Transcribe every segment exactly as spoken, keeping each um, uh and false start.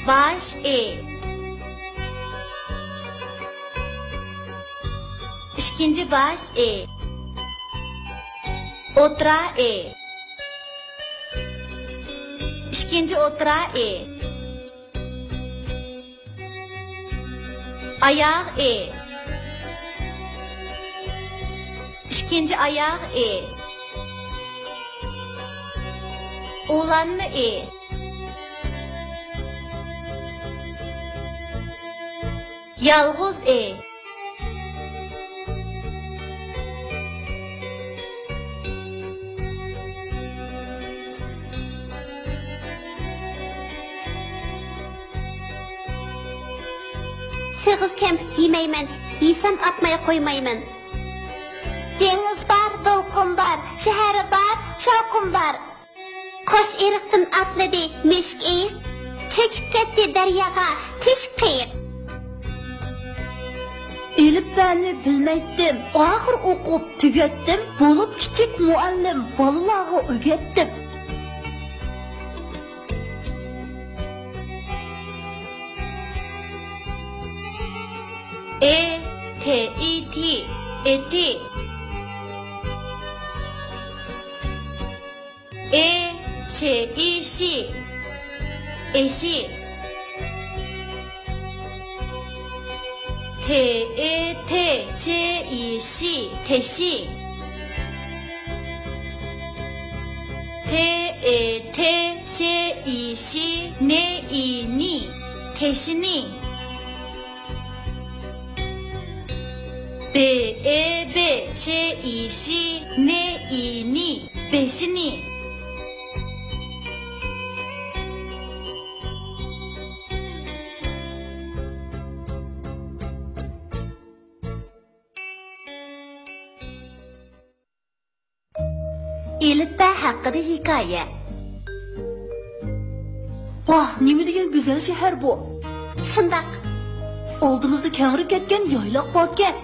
باش ئى. ئىككىنچى باش ئى. ئوتتۇرا ئى. ئىككىنچى ئوتتۇرا ئى. ئاياغ ئى. ئىككىنچى ئاياغ ئى. ئۇلانما ئى. يالغۇز ئى. سېغىز كەمپۈت يېمەيمەن، يېسەم ئاتماي قويمايمەن. دېڭىز بار، دولقۇن بار، شەھەر بار، شاۋقۇن بار. قوش ئېرىقتىن ئاتلىدى مۈشۈك ئېيىق، چۆكۈپ كەتتى دەرياغا تۆشۈك قېيىق. ئېلىپبەنى بىلمەيتتىم، ئاخىر ئوقۇپ تۈگەتتىم، بولۇپ كىچىك مۇئەللىم، بالىلارغا ئۆگەتتىم. ئې، تې، ئې، تې، ئېتى. ئې، شې، ئې، شى، ئېشى. تې، ئې، تې، شې، ئې، شى، تېشى. تې، ئې، تې، شې، ئې، شى، نې، ئې، نى، تېشىنى. بې، ئې، بې، شې، ئې، شى، نې، ئې، نى، بېشىنى. ئېلىپبە ھەققىدە ھېكايە. ۋاھ، نېمە دېگەن گۈزەل شەھەر بۇ! شۇنداق. ئالدىمىزدا كەڭرى كەتكەن يايلاق باركەن.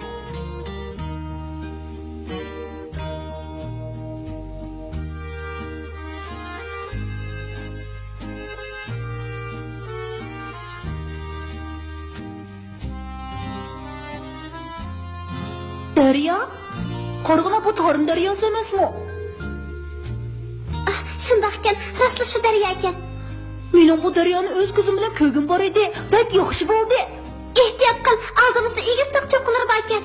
دەريا؟ قارىغىنا، بۇ تارىم دەرياسى ئەمەسمۇ؟ ئاھ، شۇنداقكەن، راستلا شۇ دەرياكەن. مېنىڭ بۇ دەريانى ئۆز كۆزۈم بىلەن كۆرگۈم بار ئىدى، بەك ياخشى بولدى. ئېھتىيات قىل، ئالدىمىزدا ئېگىز تاغ چوققىلىرى باركەن.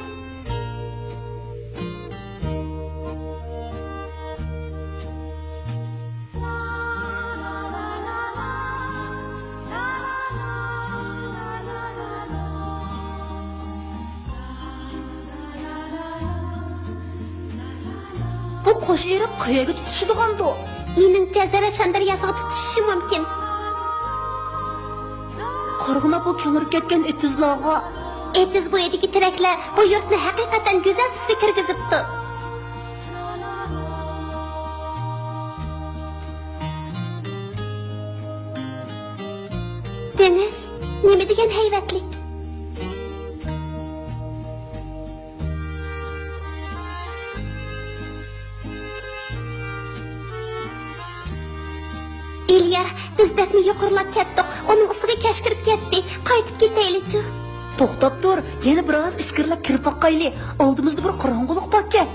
بۇ قوش ئېرىق قەيەرگە تۇتىشىدىغاندۇ؟ مېنىڭچە، زەرەپشان دەرياسىغا تۇتىشىشى مۇمكىن. قارىغىنا، بۇ كېڭىرىپ كەتكەن ئېتىزلارغا. ئېتىز بويىدىكى تېرەكلەر بۇ يۇرتنى ھەقىقەتەن گۈزەل تۈسكە كىرگۈزۈپتۇ. دېڭىز نېمە دېگەن ھەيۋەتلىك! ئېلىيار، بىز بەكمۇ يۇقىرىلاپ كەتتۇق. ئۇنىڭ ئۈستىگە كەچ كىرىپ كەتتى. قايتىپ كېتەيلىچۇ؟ توختاپ تۇر، يەنە بىر ئاز ئىچكىرىلەپ كىرىپ باقايلى. ئالدىمىزدا بىر قاراڭغۇلۇق باركەن.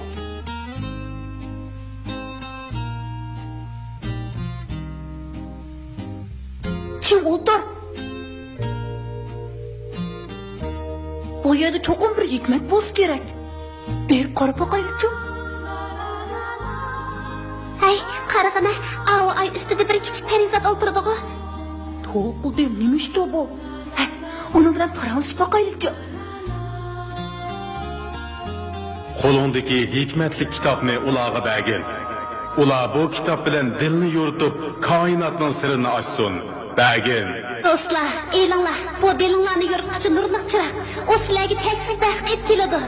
چىڭ ئولتۇر. بۇ يەردە چوقۇم بىر ھېكمەت بولسا كېرەك. بېرىپ قاراپ باقايلىچۇ؟ ھەي، قارىغىنا، ئاۋۇ ئاي ئۈستىدە بىر كىچىك پەرىزات ئولتۇرىدىغۇ. توۋا قىلدىم، نېمە ئىشتۇ بۇ؟ ھە، ئۇنىڭ بىلەن پاراڭلىشىپ باقايلىچۇ؟ قولۇڭدىكى ھېكمەتلىك كىتابنى ئۇلارغا بەرگىن. ئۇلار بۇ كىتاب بىلەن دىلنى يورۇتۇپ، كائىناتنىڭ سىرىنى ئاچسۇن. بەرگىن. دوستلار، ئېلىڭلار، بۇ دىلىڭلارنى يورۇتقۇچى نۇرلۇق چىراغ. ئۇ سىلەرگە چەكسىز بەخت ئېلىپ كېلىدۇ.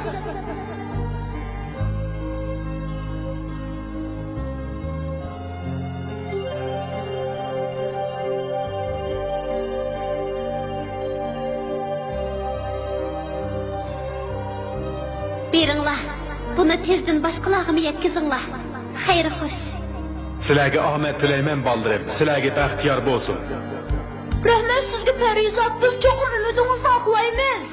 بېرىڭلار، بۇنى تېزدىن باشقىلارغىمۇ يەتكۈزۈڭلار. خەير خوش. سىلەرگە ئامەت تىلەيمەن، بالىلىرىم. سىلەرگە بەخت يار بولسۇن. رەھمەت سىزگە، پەرىزات. بىز چوقۇم ئۈمىدىڭىزنى ئاقلايمىز.